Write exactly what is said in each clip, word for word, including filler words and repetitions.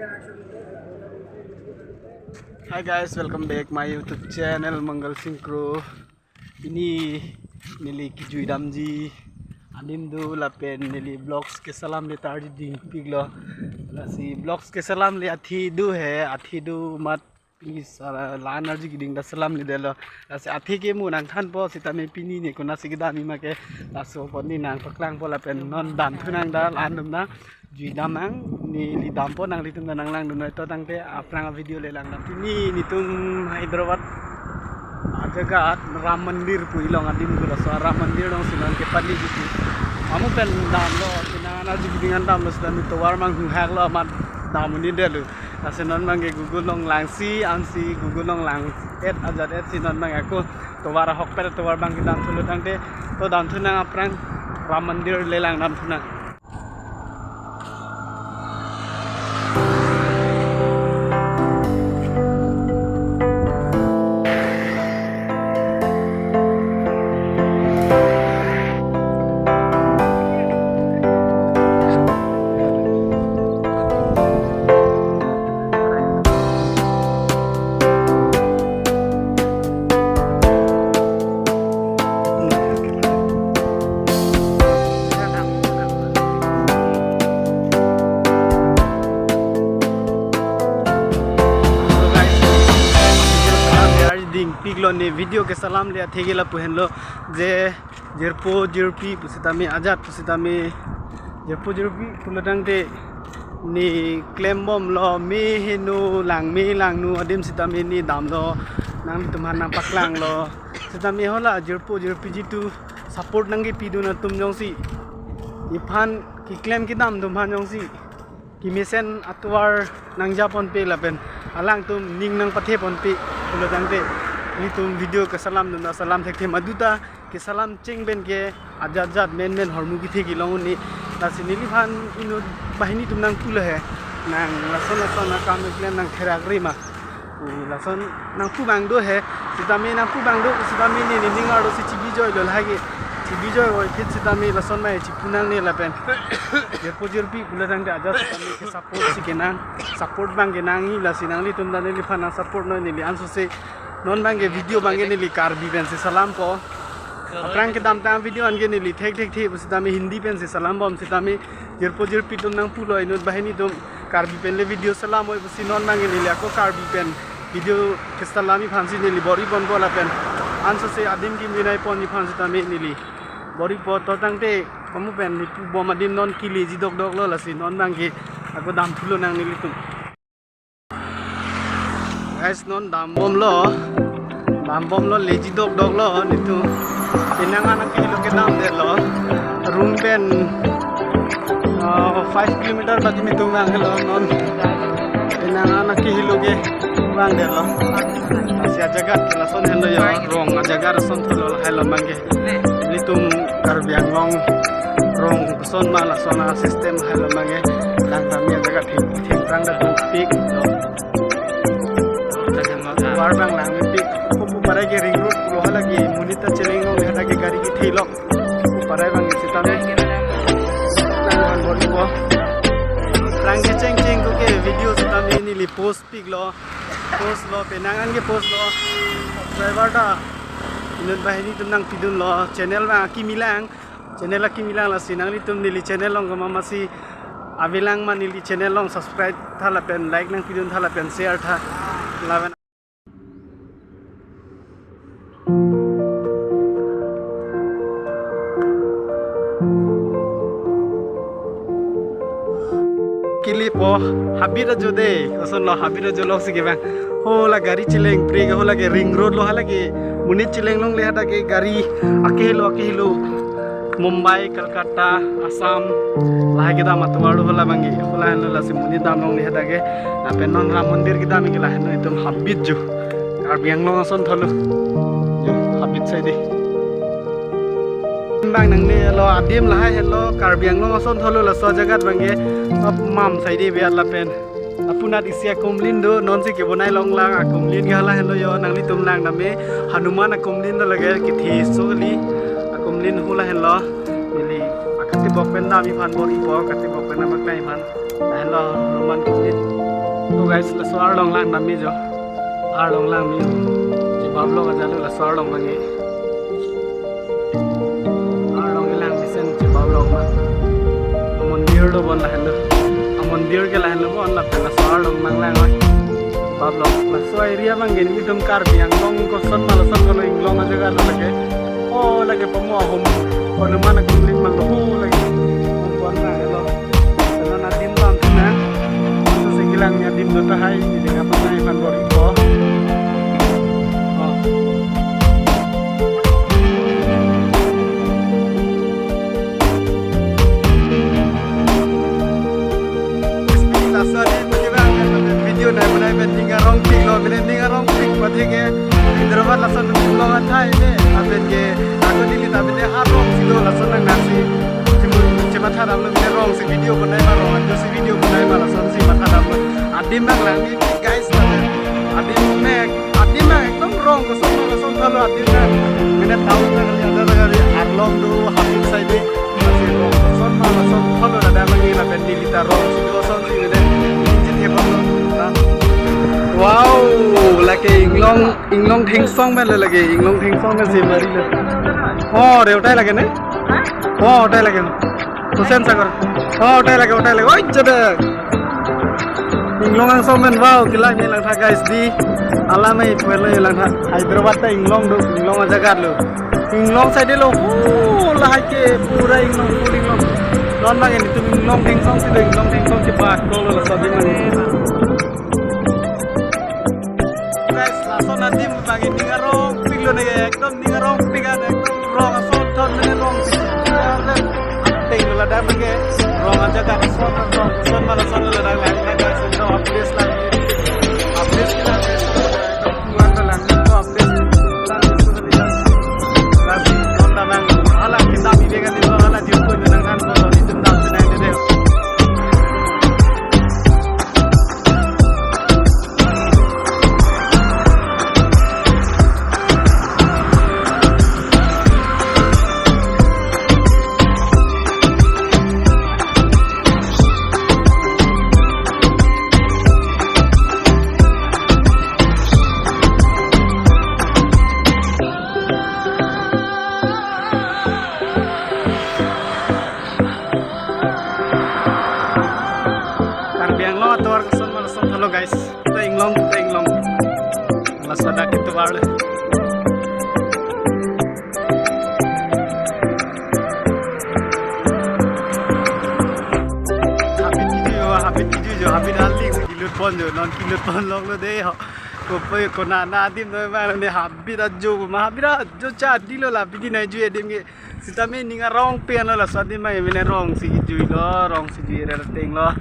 Hi guys, welcome back my YouTube channel Mangal Singh Kro. Pini neli kejui damji adim do lapen neli vlogs kesalam le tarji dingpiklo. Lasi vlogs kesalam le athi do he, athi do amat pini sara lan arji keding ta salamledetlo. Lasi athi ke mo nangthanpo sitame pini ne konatsi kedam ima ke laso apot ne nangpaklangpo lapen non damthu nang da lan dam na. Jui dam nang, neli dampo nanglitum ta nanglangdun noi to tangte aphrang video le langdam. Pini netum Hyderabad ajaga Ram Mandir pu ilong adim gulo so Ram Mandir alongsi non kepali gitu. Amu pen damlo, pinangan arji keding an damlo sita ne tovar manghunghaklo amat dam un-edetlo. Lasi non abangke Google along langsi, ansi Google along lang et ajat et si non abang ako tovar ahokpet tovar abangke damthulo tangte to damthu nang aphrang Ram Mandir le langdamthu nang. Dingpiklo ne video kesalam le atheke lapu henlo je jirpo jirpi pusitame ajat pusitame jirpo jirpi pulo tangte ne klembomlo me heno langme langno adim sitame ne damlo nangtum aphan nangpaklanglo sitame hala jirpo jirpi jitu support nangkepidun atum jongsi iphan keklem kedam atum aphan jongsi kemesen atovar nangjaponpe lapen alangtum ning nangpatheponpe pulo tangte netum video kesalam dun ta salam thekthe madu ta kesalam cheng pen ke ajat jat men men hormu kethe kelong un-e. Lasi neliphan inut banghini atum nangpulo he nang lason lason akam keklem nangtherak rima. Hmm, lason nangpu abang do he. Sitame nangpu abang do sitame ne ne ning arlo si chibijoilo lake. Chibijoivoiphit sitame lason mai chipu nangne lapen jirpo jirpi pulo tangte ajat sitame ke support si kenang, support abang kenangji lasi nanglitum ta neliphan nang support noi neli ansose non abangke video abangke neli Karbi pensi salampo. Aphrang kedamtang video anke neli thekthekthe pusitame Hindi pensi salambom sitame jirpo jirpi atum nangpulo inut banghini atum Karbi pen le video salam oi pusi non abangke neli ako Karbi pen video kesalam aphansi neli bor-iponpo lapen ansose adim kimi naipon aphan sitame neli bor-ipo to tangte amu pen ne pubom adim non keleji dokdoklo lasi non abangke ako damthulo nang nelitum. Guys, non dambomlo. Dambomlo leji dokdoklo netum. Penang anak kilo kedamdetlo. Room pen uh, five kilometer bati netum vanglo non. Penang anak kilo ke vangdetlo. Lasi ajaga ke lason henlo ya rong ajaga ason tholo helo abangke. Netum Karbi Anglong rong ason ma lason asystem helo abangke. Lang kami ajaga thik thik prang da dupik. Tovar abang langmepik. Ko pu parai ke ring road pulo halake monit ta chelenglong heta ke gari ketheilok. Pu parai abang sitame. Prang ke cheng cheng ko ke video sitame neli post piklo. Post lo penang anke post lo. Subscriber ta inut banghini atum nangpidunlo. Channel abang akimi lang. Channel akimi lang lasi nanglitum neli channel along kemamasi avelang ma neli channel along subscribe tha lapen like nangpidun tha lapen share tha lapen kilipo habit ajo de, asonlo habit ajo lok si kevang. Hola gari chelengpre ke hola ke ring road lo halake monit chelenglongle heta ke gari akehelo akehelo Mumbai, Kolkata, Assam, lahai kedam atovar lo hola abangke, hola henlo lasi monit damlongle heta ke, lapen non Ram Mandir kedam ke lahenlo itum habit jo. Karbi Anglong ason tholo. Jo, habit sai de. Bang nanglelo adim lahai henlo Karbi Anglong ason tholo laso ajaga abangke, ap mam sai de biar lapen. Apunat isi akumlin do, nonsi kebonai longlang akumlin ke hala henlo yo, nanglitum langdamnang Hanuman akumlin do lake kithi soli akumlin hula henlo. Neli akatibok pen dam aphan bor-ipo, akatibok pen amak lai aphan. Henlo Hanuman kumlin. So guys, laso arlong lang damji jo. Arlong lang damji. Chebap lok ajat lo laso arlong abang ke. Arlong kelang mesen chebap lok ma. Amondir lo bon lahenlo. Amondir ke lahenlo bon lapen laso arlong nanglang oi. Chebap lok. Laso area abang ke nelitum Karbi Anglong koson ma lason kono inglong ajaga lo lake. Oh, lake pamo ahum. Kono mana kumling mang lo. Oh, lake. Hum bon lahenlo. Lason adim lam thena. Laso si kelang adim do tahai, neli nangpaklang aphan bor-ipo. Oh. Laso adim kevang video nai bonai pen ning arongpik lo, bile ning arongpik pati ke. Hyderabad lason adim long athai me, lapen ke ako neli ta bile ha rong si do lason nang nasi. Chimu, chimatha damlo bile rong si video bonai ma, rong anjo si video bonai ma, lasonsi matha damlo. Adim nanglang damji guys, lapen adim mek, adim mek ekdom rong koson ma koson thalo adim mek. Mene town nang liya da kali arlong do habit side. Lasi rong koson ma lason thalo dada mangi lapen neli ta rong si kosonsi mene. Injin hebang lo. Wow, lake inglong, inglong thengsong pen lo lake, inglong thengsong pen si mari lo. Oh, re utai lake ne? Oh, utai lake. Hussain Sagar. Oh, utai lake, utai lake. Oi, jada. Inglong angsong pen, wow, kelang me langtha guys di. Alam ai pen lo langtha. Hyderabad ta inglong do, inglong ajaga lo. Inglong side lo, oh, lahai ke pura inglong, full inglong. Non abang ke nelitum inglong thengsong si do, inglong thengsong si bak lo laso adim abang ke. Guys, lason adim abang ke ning arongpik lo ne, ekdom ning arongpik an, ekdom rong ason thon mene rong si. Ateng lo ladak abang ke, rong ajaga ason, rong ason ma lason lo ladak lang, guys, ekdom update lang, update lang, ekdom puan lang, ekdom update lang, guys, non damang, hala kita bibek an lo, hala jumpo nang kan ko, nelitum dam senang dede. Karbi Anglong atovar koson ma lason thalo guys. Ta inglong, ta inglong. Laso adak ketovar le. Habit kiju jo, habit kiju jo, habit aling si kelut pon jo, non kelut pon lok lo dei ho. Kopi konat adim noi ma ne habit ajo ma, habit ajo chadi lo la bidi nai ju adim ke. Sitame ning arongpik an lo laso adim abang ke mene rong si kejui lo, rong si jui re ateng lo.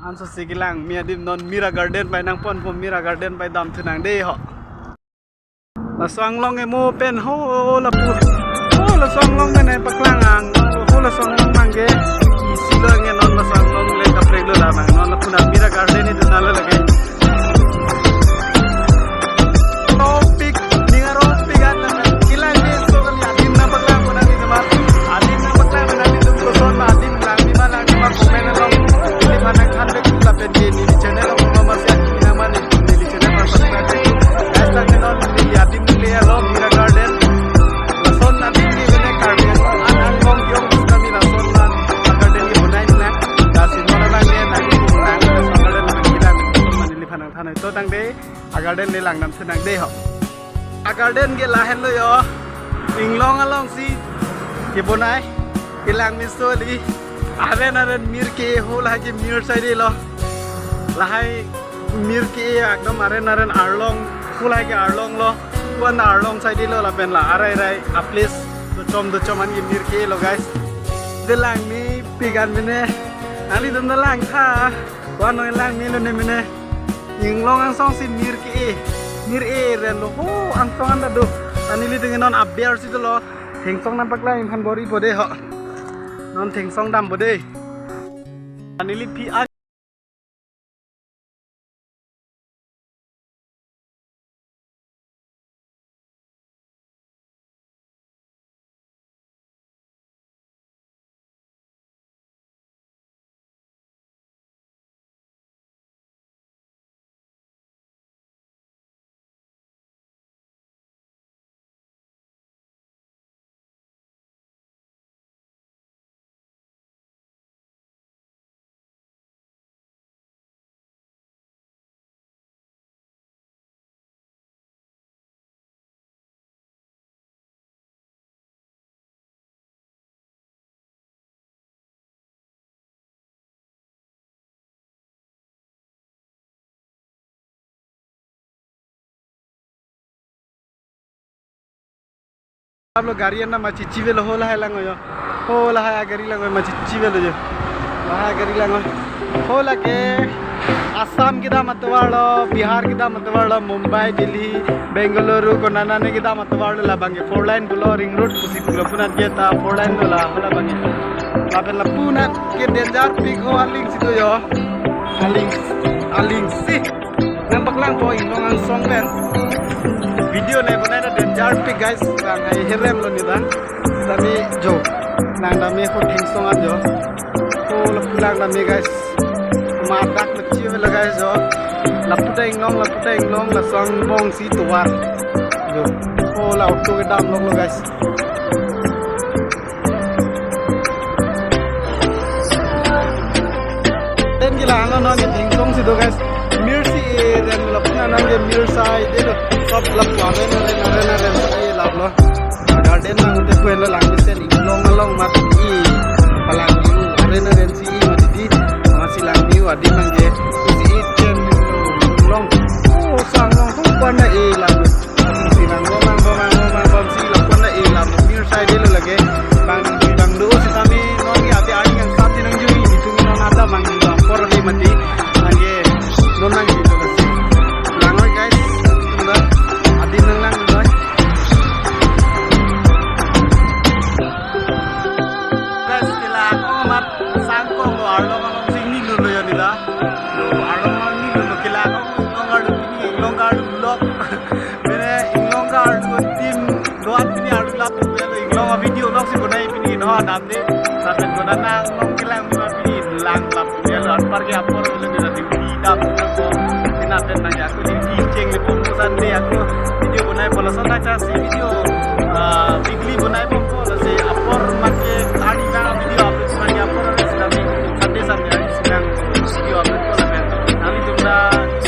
Anso si kelang me adim non Mira Garden pai nangponpo, Mira Garden pai damthu nang dei ho. Laso anglong ke mo pen ho lapu. Ho laso anglong pen nangpaklang anglong lo, ho laso anglong abang ke. Isi lo nge non laso anglong le kaprek lo la abang non lapu na Mira Garden itu na lo lake. Topik, ning arongpik an lang. Kelang dei so kami adim nangpaklang pon nangji namar. Adim nangpaklang pon nangji atum koson ma adim langji ma langji ma comment along. Neli aphan nangthan vek lapen ke neli channel along ma masi adim nang mane neli channel ma subscribe vek. Guys, tang non neli adim le along Mira Garden. Lason adim ke bene Karbi Anglong an anglong yong kami lason ma garden ke bonai nang. Lasi non abang ke nang nang lason garden ma nang neli aphan nangthan to tang dei. A garden le lang damthu nang dei ho. A garden ke lahenlo jo. Inglong along si kebonai, kelang mesen li. Aren aren mir ke-e, ho lahai ke mir side lo. Lahai mir ke-e ekdom aren aren arlong, ho lahai ke arlong lo. Wan arlong side lo lapen la arai rai a place dochom dochom an ke mir ke-e lo guys. Dei langmepik an mene. Nanglitum ta langtha. Wan noi langme lo ne mene. Inglong angsong si mir ke-e. Mir e ren lo ho angsong anta do. Ani nelitum non aber si dolo. Thengsong nangpaklang aphan bor-ipo dei ho. Non thengsong dampo dei. Ani neli phi a Aplo gari anam machichi velo, ho lahai lang yo. Ho lahai gari lang yo, machichi velo yo. Lahai gari lang yo. Ho lake Assam kedam atovarlo, Bihar kedam atovarlo, Mumbai, Delhi, Bengaluru, konat nane kedam atovarlo, labang ke four lane pulo, ring road pusi pulo, lapunat ke ta four lane lo la, ho labang ke. Lapen lapunat ke danger pik ho aling si do yo. Aling, aling si. Nangpaklangpo Inglong angsong pen. Video ne bonai ta danger pik guys. Lang hai herem lo neta. Tame jo. Lang tame ho thengsong an jo. Ho lapu lang tame guys. Madak machi velo guys jo. Lapu ta Inglong, lapu ta Inglong, laso angbong si tovar. Jo. Ho la auto kedam lok lo guys. Lapen ke la-an lo non, ne thengsong si do guys. Mir si e ren lo, lapunan ke mir sai de lo. Sop lapu aren aren aren aren sai lap lo. Garden nangte pu henlo, lang mesen Inglong along mati. Palang view aren aren si mati di. Masi lang view adim nangke si chen Inglong. Oh, sang long tu pon na e lap lo. Si nang bom, nang bom, nang bom, nang bom, si lapuan ta e lam mir sai de lo lake. Bang nang jui bang do, sitame non ke ate ari yang sat nang jui, itu non ada bang jui bang por le mati. Lake non nang jui lo si. Lang oi guys, itu dah. Adi nang lang oi. Guys, kila ako mat sangkong lo, arlo malong sing ni lo lo ya nila. Lo arlo malong ni lo lo, kila ako nong arlo pini, nong arlo vlog. Mene Inglong arlo team doan pini arlo lap tu ya lo, Inglong video nok si bonai pini no adam de. Tapi kona nang nong kelang pini pini lang lap tu ya lo, anpar ke apor lo ni la duty dam ko. Ina pen nang ya ko duty cheng le pon ko Sunday ako video bonai bola sana cha si video. Ah, weekly bonai pon ko la si apor make tadi na video upload si make apor le si kami Sunday Sunday ai si nang video upload ko lapen. Nanglitum ta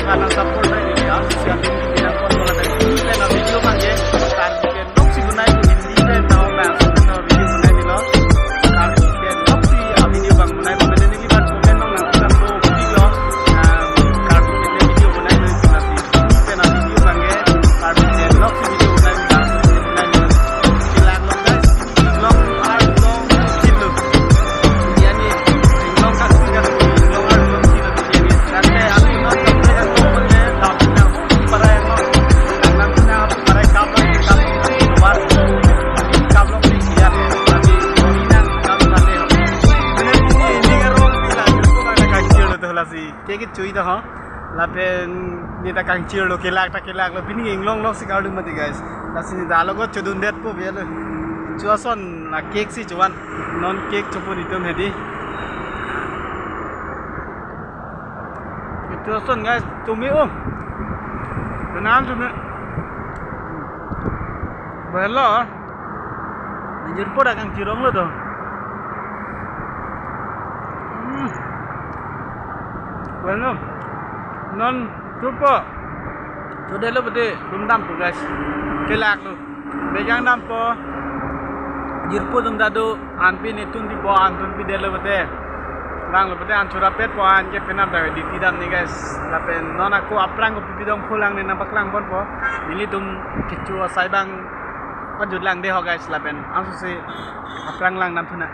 nang support nai ni ya si kami nang pon ko lapen. Ini pen video make tar pen nok si bonai ko Hindi pen na bang so na video bonai ni lo. Tar pen nok si a video bang bonai bonai ni libat comment nong nang kan ko video. Na tar pen video bonai ni si na si. Ini pen a video bang ke tar pen nok si video bonai ni si bonai ni. Kilang lo guys. Long arlo kilo. Yani long kasi kasi long arlo kilo. Yani, ke kechui dah ha. Lapen neta kangchir lo, kelak ta kelak lo, pini Inglong lo si karlu mati guys. Lasi neta alogo chodun det po bia lo. Chuason la cake si chuan. Non cake chopon itum hedi. Chuason guys, tumi um. Tunan tumi. Belo. Jirpo dak kangchirong lo to. Hmm. Bueno. Non chupo. Chodelo bete rum dampo guys. Kelak lo. Bejang dampo. Jirpo dum dadu anpi netun dipo, antun pidelo bete. Lang lo bete an churapet po, an ke penap da duty dam ni guys. Lapen non ako aphrang ko pipidong phulang ne nangpaklang ponpo. Nelitum kecho asai bang pajut lang de ho guys lapen. Anso si aphrang lang nam thuna.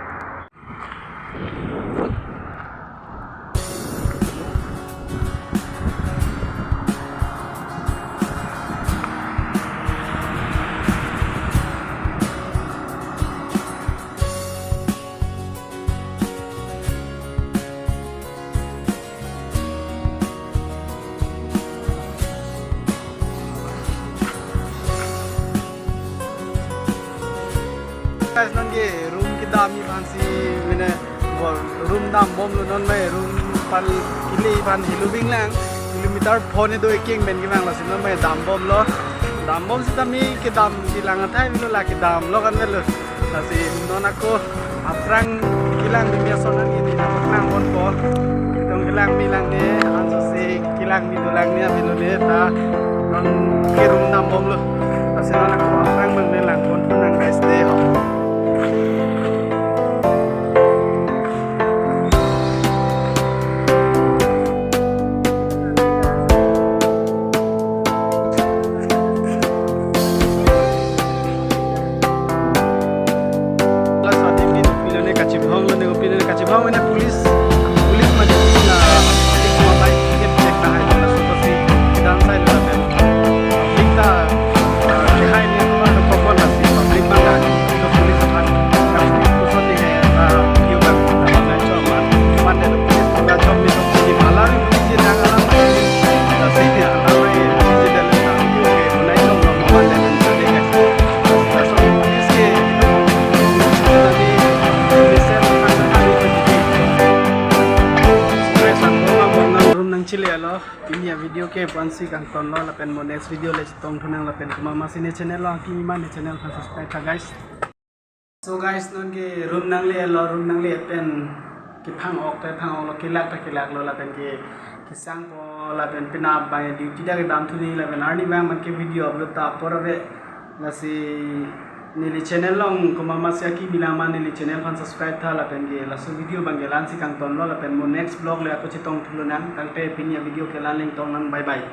Guys, non ke room kedam aphan si mene room dambom lo non mai room pal kili aphan hilo binglang kilometer phone do eking ben kevang lasi non mai dambom lo. Dambom sitame kedam kelang athai lo la kedam lo kan lo. Lasi non ako aphrang kelang bimi ason an ini nangpaklang ponpo. Itum kelang mi lang ne, anso si kelang mi do lang ne, avelo ne ta non ke room dambom lo. Lasi non ako aphrang mang ne lang ponpo nang guys de ho. Lelo, pini avideo ke pu-ansi kangtonlo lapen mo next video le chetongthu nang lapen komat masi ne channel along kimi ma ne channel aphan subscribe tha guys. So guys, non ke room nanglelo, room nangle pen kephang-ok ta phang-oklo, kelak ta kelaklo lapen ke kesangpo lapen penap abang duty ta kedamthu nangji lapen arnivang man ke video upload ta apor ave. Lasi neli channel along komat masi akimi lang ma neli channel aphan subscribe tha lapen ke laso video abang ke la-ansi kangtonlo lapen mo next vlog le ako chetongthu lonang. Tangte pini avideo ke la-an le ingtongnang, bye bye.